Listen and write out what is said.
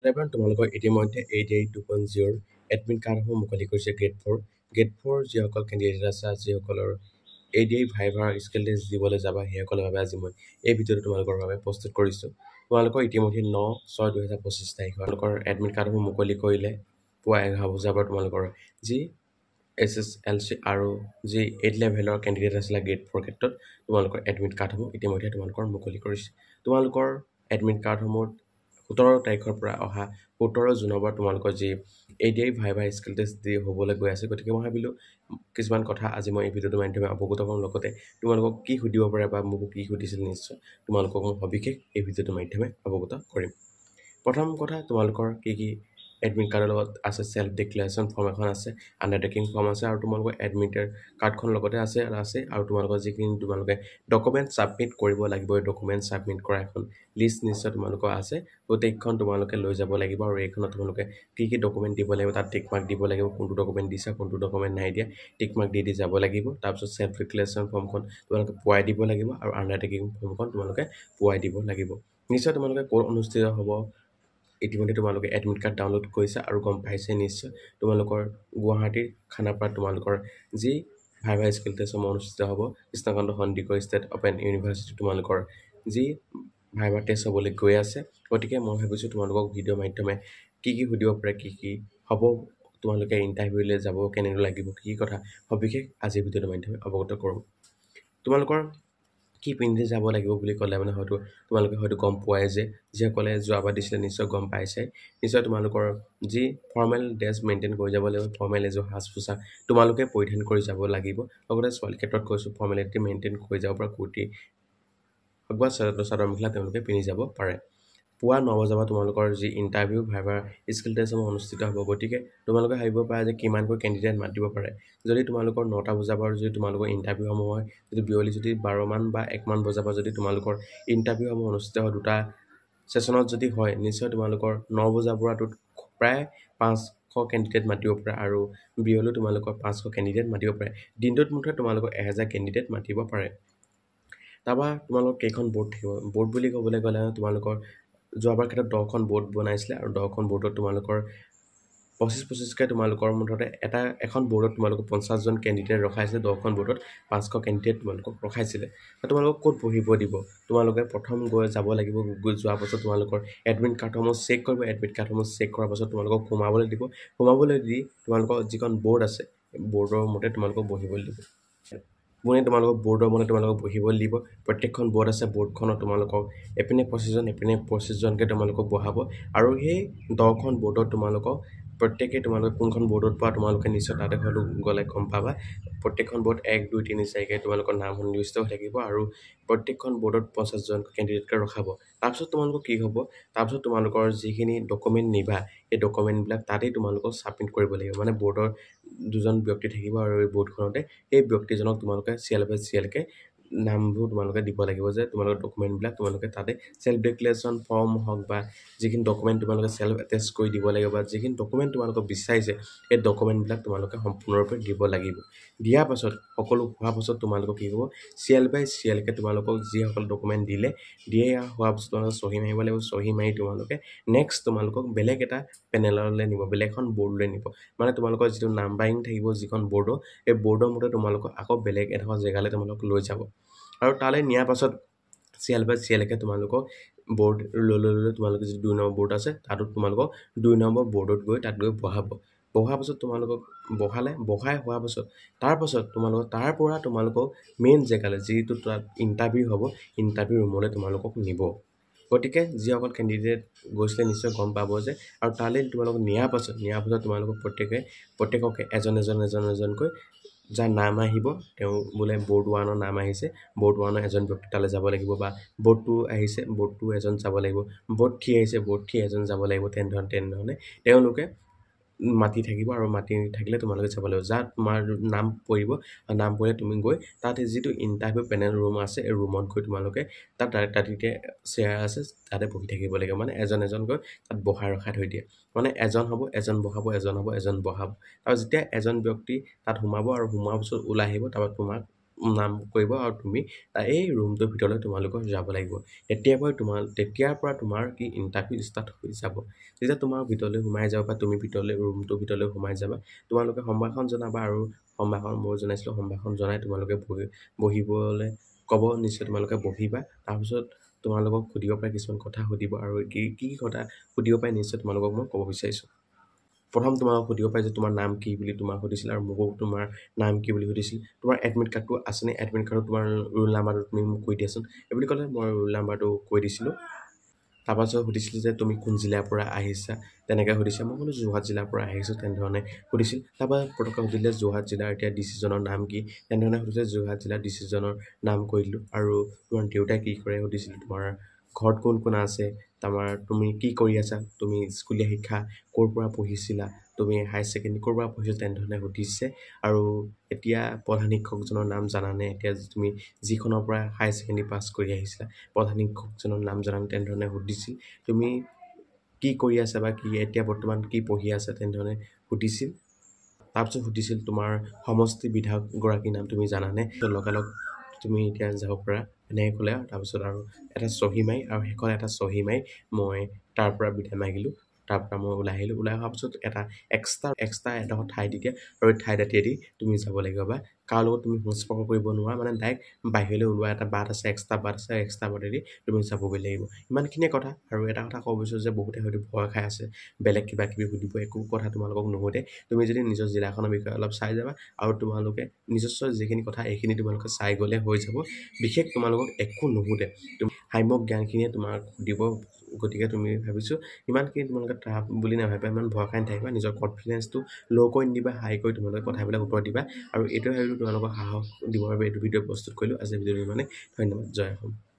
এবাৰ তোমালোকৰ ইতিমধ্যে ADRE 2.0ৰ এডমিট কাৰ্ডসমূহ মুকলি কৰিছে। গ্ৰেড ফ'ৰ যিসকল কেণ্ডিডেট আছে, যিসকলৰ ADRE ভাইভাৰ স্কিল টেষ্ট দিবলৈ যাবা, সেইসকলৰ বাবে আজি মই এই ভিডিঅ'টো তোমালোকৰ বাবে প্ৰস্তুত কৰিছোঁ। তোমালোকৰ ইতিমধ্যে 9/6/2025 তাৰিখৰ তোমালোকৰ এডমিট কাৰ্ডসমূহ মুকলি কৰিলে। পুৱা 11 বজাৰ পৰা তোমালোকৰ যি HSLC আৰু যি এইট লেভেলৰ কেণ্ডিডেট আছিলে, গ্ৰেড ফ'ৰ ক্ষেত্ৰত তোমালোকৰ এডমিট কাৰ্ডসমূহ ইতিমধ্যে তোমালোকৰ মুকলি কৰিছে। তোমালোকৰ এডমিট কাৰ্ডসমূহ 17 তাৰিখৰ পৰা, অহা 17 জুনৰ পৰা তোমালোকৰ যি ADRE viva skill test দি হ'বলৈ গৈ আছে। গতিকে মই ভাবিলোঁ কিছুমান কথা আজি মই এই ভিডিঅ'টোৰ মাধ্যমে অৱগত কৰোঁ, লগতে তোমালোকক কি সুধিব পাৰে বা মোকো কি সুধিছিল, নিশ্চয় তোমালোকক মই সবিশেষ এই ভিডিঅ'টোৰ মাধ্যমে অৱগত কৰিম। প্ৰথম কথা, তোমালোকৰ কি কি এডমিট কাৰ্ডৰ লগত আছে? চেল্ফ ডিক্লেৰেশ্যন ফৰ্ম এখন আছে, আণ্ডাৰটেকিং ফৰ্ম আছে আৰু তোমালোকৰ এডমিট কাৰ্ডখন লগতে আছে। আৰু তোমালোকৰ যিখিনি তোমালোকে ডকুমেণ্ট ছাবমিট কৰিব লাগিব, এই ডকুমেণ্ট ছাবমিট কৰা এখন লিষ্ট নিশ্চয় তোমালোকৰ আছে। গোটেইখন তোমালোকে লৈ যাব লাগিব আৰু এইখনত তোমালোকে কি কি ডকুমেণ্ট দিব লাগিব তাত টিক মাৰ্ক দিব লাগিব। কোনটো ডকুমেণ্ট দিছা, কোনটো ডকুমেণ্ট নাই দিয়া, টিক মাৰ্ক দি দি যাব লাগিব। তাৰপিছত চেল্ফ ডিক্লেৰেশ্যন ফৰ্মখন তোমালোকে পোৱাই দিব লাগিব আৰু আণ্ডাৰটেকিং ফৰ্মখন তোমালোকে পোৱাই দিব লাগিব। নিশ্চয় তোমালোকে ক'ত অনুষ্ঠিত হ'ব, ইতিমধ্যে তোমালোকে এডমিট কাৰ্ড ডাউনলোড কৰিছা আৰু গম পাইছে নিশ্চয়। তোমালোকৰ গুৱাহাটীৰ খানাপাৰাত তোমালোকৰ যি ভাইভা স্কিল টেষ্টসমূহ অনুষ্ঠিত হ'ব, Krishnakanta Sandikoi state open university তোমালোকৰ যি ভাইভা টেষ্ট হ'বলৈ গৈ আছে। গতিকে মই ভাবিছোঁ তোমালোকক ভিডিঅ'ৰ মাধ্যমে কি কি সুধিব পাৰে, কি কি হ'ব, তোমালোকে ইণ্টাৰভিউলৈ যাব কেনেদৰে লাগিব, কি কি কথা সবিশেষ আজিৰ ভিডিঅ'টোৰ মাধ্যমে অৱগত কৰোঁ। তোমালোকৰ কি পিন্ধি যাব লাগিব বুলি ক'লে মানে হয়তো তোমালোকে হয়তো গম পোৱাই যে যিসকলে যোৱাবাৰ দিছিলে নিশ্চয় গম পাইছে। নিশ্চয় তোমালোকৰ যি ফৰ্মেল ড্ৰেছ মেইনটেইন কৰি যাব লাগিব, ফৰ্মেল এযোৰ সাজ পোছাক তোমালোকে পৰিধান কৰি যাব লাগিব। লগতে ছোৱালীৰ ক্ষেত্ৰত কৈছোঁ, ফৰ্মেলিটি মেইনটেইন কৰি যাব পৰা কুৰ্তি হওক বা চাদৰ মেখেলা তেওঁলোকে পিন্ধি যাব পাৰে। পুৱা 9 বজাৰ পৰা তোমালোকৰ যি ইণ্টাৰভিউ ভাইভাৰ স্কিল টেষ্টসমূহ অনুষ্ঠিত হ'ব। গতিকে তোমালোকে ভাবিব পাৰা যে কিমানকৈ কেণ্ডিডেট মাতিব পাৰে। যদি তোমালোকৰ 9টা বজাৰ পৰা যদি তোমালোকৰ ইণ্টাৰভিউসমূহ হয়, যদি বিয়লি যদি 12মান বা 1মান বজাৰ পৰা যদি তোমালোকৰ ইণ্টাৰভিউসমূহ অনুষ্ঠিত হয়, দুটা ছেশ্যনত যদি হয়, নিশ্চয় তোমালোকৰ 9 বজাৰ পৰাটোত প্ৰায় 500 কেণ্ডিডেট মাতিব পাৰে আৰু বিয়লিও তোমালোকৰ 500 কেণ্ডিডেট মাতিব পাৰে। দিনটোত মুঠতে তোমালোকৰ 1000 কেণ্ডিডেট মাতিব পাৰে। তাৰপৰা তোমালোকৰ কেইখন বৰ্ড থাকিব? বৰ্ড বুলি ক'বলৈ গ'লে তোমালোকৰ যোৱাবাৰ ক্ষেত্ৰত 10খন বৰ্ড বনাইছিলে আৰু 10খন বৰ্ডত তোমালোকৰ 25 25কৈ, তোমালোকৰ মুঠতে এটা এখন বৰ্ডত তোমালোকক 50জন কেণ্ডিডেট ৰখাইছিলে। 10খন বৰ্ডত 500 কেণ্ডিডেট তোমালোকক ৰখাইছিলে। তোমালোকক ক'ত বহিব দিব? তোমালোকে প্ৰথম গৈ যাব লাগিব। গৈ যোৱাৰ পাছত তোমালোকৰ এডমিট কাৰ্ডসমূহ চেক কৰিব। এডমিট কাৰ্ডসমূহ চেক কৰাৰ পাছত তোমালোকক সোমাবলৈ দিব। সোমাবলৈ দি তোমালোকৰ যিখন বৰ্ড আছে, বৰ্ডৰ মতে তোমালোকক বহিবলৈ দিব। পোনে তোমালোকক বৰ্ডৰ মতে তোমালোকক বহিবলৈ দিব। প্ৰত্যেকখন বৰ্ড আছে, বৰ্ডখনত তোমালোকক এপিনে 25জন, এপিনে 25জনকৈ তোমালোকক বহাব আৰু সেই 10খন বৰ্ডত তোমালোকক প্ৰত্যেকে, তোমালোকে কোনখন বৰ্ডত পোৱা তোমালোকে নিশ্চয় তাতে হয়তো গ'লে গম পাবা। প্ৰত্যেকখন বৰ্ড 1, 2, 3, 4কৈ তোমালোকৰ নাম সন্নিৱিষ্ট হৈ থাকিব আৰু প্ৰত্যেকখন বৰ্ডত 50জন কেণ্ডিডেটকে ৰখাব। তাৰপিছত তোমালোকৰ কি হ'ব? তাৰপিছত তোমালোকৰ যিখিনি ডকুমেণ্ট নিবা, সেই ডকুমেণ্টবিলাক তাতেই তোমালোকক ছাবমিট কৰিব লাগিব। মানে বৰ্ডৰ দুজন ব্যক্তি থাকিব আৰু এই বৰ্ডখনতে সেই ব্যক্তিজনক তোমালোকে চিৰিয়েল বাই চিৰিয়েলকৈ নামবোৰ তোমালোকে দিব লাগিব যে তোমালোকৰ ডকুমেণ্টবিলাক তোমালোকে তাতে চেল্ফ ডিক্লেৰেশ্যন ফৰ্ম হওক বা যিখিনি ডকুমেণ্ট তোমালোকে চেল্ফ এটেষ্ট কৰি দিব লাগিব বা যিখিনি ডকুমেণ্ট তোমালোকক বিচাৰিছে, সেই ডকুমেণ্টবিলাক তোমালোকে সম্পূৰ্ণৰূপে দিব লাগিব। দিয়াৰ পাছত, সকলো হোৱাৰ পাছত তোমালোকক কি হ'ব? চিৰিয়েল বাই চিৰিয়েলকৈ তোমালোকক যিসকল ডকুমেণ্ট দিলে, দিয়ে হোৱাৰ পাছত তোমালোকে চহী মাৰিব লাগিব। চহী মাৰি তোমালোকে নেক্সট তোমালোকক বেলেগ এটা পেনেললৈ নিব, বেলেগ এখন বৰ্ডলৈ নিব। মানে তোমালোকৰ যিটো নাম্বাৰিং থাকিব যিখন বৰ্ডৰ, সেই বৰ্ডৰ মতে তোমালোকক আকৌ বেলেগ এডোখৰ জেগালৈ তোমালোকক লৈ যাব। আৰু তালৈ নিয়াৰ পাছত চিৰিয়েল বাই চিৰিয়েলকৈ তোমালোকক বৰ্ড লৈ লৈ লৈ তোমালোকে যিটো 2 নম্বৰ বৰ্ড আছে, তাতো তোমালোকক 2 নম্বৰ বৰ্ডত গৈ তাত গৈ বহাব। বহোৱাৰ পাছত তোমালোকক বহালে, বহাই হোৱাৰ পাছত তাৰপাছত তোমালোকক তাৰ পৰা তোমালোকক মেইন জেগালৈ, যিটো তাত ইণ্টাৰভিউ হ'ব, ইণ্টাৰভিউ ৰুমলৈ তোমালোকক নিব। গতিকে যিসকল কেণ্ডিডেট গৈছিলে নিশ্চয় গম পাব যে আৰু তালৈ তোমালোকক নিয়াৰ পাছত তোমালোকক প্ৰত্যেককে এজন এজন এজন এজনকৈ যাৰ নাম আহিব, তেওঁ বোলে বৰ্ড ওৱানৰ নাম আহিছে, বৰ্ড ওৱানৰ এজন ব্যক্তি তালৈ যাব লাগিব বা বৰ্ড টু আহিছে, বৰ্ড টু এজন যাব লাগিব, বৰ্ড থ্ৰী আহিছে, বৰ্ড থ্ৰী এজন যাব লাগিব। তেনেধৰণে তেওঁলোকে মাতি থাকিব আৰু মাতি থাকিলে তোমালোকে যাব লাগিব। যাৰ তোমাৰ নাম পৰিব আৰু নাম পৰিলে তুমি গৈ তাত যিটো ইণ্টাৰভিউ পেনেল ৰুম আছে, এই ৰুমত গৈ তোমালোকে তাত তাতে চেয়াৰ আছে, তাতে বহি থাকিব লাগিব। মানে এজন এজনকৈ তাত বহাই ৰখাই থৈ দিয়ে। মানে এজন হ'ব, এজন বহাব, এজন হ'ব, এজন বহাব আৰু যেতিয়া এজন ব্যক্তি তাত সোমাব আৰু সোমোৱাৰ পিছত ওলাই আহিব, তাৰপৰা তোমাক নাম কৰিব আৰু তুমি এই ৰুমটোৰ ভিতৰলৈ তোমালোকৰ যাব লাগিব। তেতিয়াৰ পৰা তোমাৰ কি ইণ্টাৰভিউ ষ্টাৰ্ট হৈ যাব। যেতিয়া তোমাৰ ভিতৰলৈ সোমাই যাব বা তুমি ভিতৰলৈ ৰুমটোৰ ভিতৰলৈ সোমাই যাবা, তোমালোকে সম্ভাষণ জনাবা। আৰু সম্ভাষণ ময়ো জনাইছিলোঁ। সম্ভাষণ জনাই তোমালোকে বহিবলৈ ক'ব, নিশ্চয় তোমালোকে বহিবা। তাৰপিছত তোমালোকক সুধিব পাৰে, কিছুমান কথা সুধিব। আৰু কি কি কথা সুধিব পাৰে নিশ্চয় তোমালোকক মই ক'ব বিচাৰিছোঁ। প্ৰথম তোমাক সুধিব পাৰে যে তোমাৰ নাম কি বুলি তোমাক সুধিছিল, আৰু মোকো তোমাৰ নাম কি বুলি সুধিছিল। তোমাৰ এডমিট কাৰ্ডটো আছেনে? এডমিট কাৰ্ডত তোমাৰ ৰোল নাম্বাৰটো তুমি মোক কৈ দিয়াচোন, এই বুলি ক'লে। মই ৰোল নাম্বাৰটো কৈ দিছিলোঁ। তাৰপাছত সুধিছিল যে তুমি কোন জিলাৰ পৰা আহিছা, তেনেকৈ সুধিছে। মই ক'লোঁ যোৰহাট জিলাৰ পৰা আহিছোঁ, তেনেধৰণে সুধিছিল। তাৰপৰা পটককৈ সুধিলে যোৰহাট জিলাৰ এতিয়া ডি চিজনৰ নাম কি, তেনেধৰণে সুধিছে। যোৰহাট জিলাৰ ডি চিজনৰ নাম কৈ দিলোঁ। আৰু তোমাৰ দেউতাই কি কৰে সুধিছিল, তোমাৰ ঘৰত কোন কোন আছে, তোমাৰ তুমি কি কৰি আছা, তুমি স্কুলীয়া শিক্ষা ক'ৰ পৰা পঢ়িছিলা, তুমি হায়াৰ ছেকেণ্ডেৰী ক'ৰ পৰা পঢ়িছিলা, তেনেধৰণে সুধিছে। আৰু এতিয়া প্ৰধান শিক্ষকজনৰ নাম জানানে, এতিয়া তুমি যিখনৰ পৰা হায়াৰ ছেকেণ্ডেৰী পাছ কৰি আহিছিলা প্ৰধান শিক্ষকজনৰ নাম জানানে, তেনেধৰণে সুধিছিল। তুমি কি কৰি আছা বা কি এতিয়া বৰ্তমান কি পঢ়ি আছা, তেনেধৰণে সুধিছিল। তাৰপিছত সুধিছিল তোমাৰ সমষ্টি বিধায়কগৰাকীৰ নাম তুমি জানানে, লগালগ তুমি এতিয়া যাব পাৰা, এনেকৈ ক'লে। আৰু তাৰপিছত আৰু এটা চহী মাৰি, আৰু শেষত এটা চহী মাৰি মই তাৰ পৰা বিদায় মাগিলোঁ। তাৰ পৰা মই ওলাই আহিলোঁ। ওলাই অহাৰ পিছত এটা এক্সট্ৰা এক্সট্ৰা এডোখৰ ঠাই দি দিয়ে, আৰু এই ঠাই দাঁতিয়েদি তুমি যাব লাগিব বা কাৰো লগত তুমি সংস্পৰ্শ কৰিব নোৱাৰা। মানে ডাইৰেক্ট বাহিৰলৈ ওলোৱা এটা বাট আছে, এক্সট্ৰা বাট আছে, এক্সট্ৰা বাটেদি তুমি যাবগৈ লাগিব। ইমানখিনিয়ে কথা। আৰু এটা কথা ক'ব বিচাৰোঁ যে বহুতে হয়তো ভয় খাই আছে, বেলেগ কিবা কিবি সুধিব, একো কথা তোমালোকক নুসুধে। তুমি যদি নিজৰ জিলাখনৰ বিষয়ে অলপ চাই যাবা আৰু তোমালোকে নিজস্ব যিখিনি কথা এইখিনি তোমালোকে চাই গ'লে হৈ যাব। বিশেষ তোমালোকক একো নুসুধে, তুমি সাম্যক জ্ঞানখিনিয়ে তোমাক সুধিব। গতিকে তুমি ভাবিছোঁ ইমানখিনি তোমালোকে টাফ বুলি নাভাবিবা, ইমান ভয় খাই নাথাকিবা। নিজৰ কনফিডেঞ্চটো ল' কৰি নিদিবা, হাই কৰি তোমালোকে কথাবিলাক উত্তৰ দিবা। আৰু এইটোৱে ভাবিলোঁ তোমালোকক সাহস দিবৰ বাবে এইটো ভিডিঅ' প্ৰস্তুত কৰিলোঁ। আজিৰ ভিডিঅ'টো ইমানে। ধন্যবাদ। জয় অসম।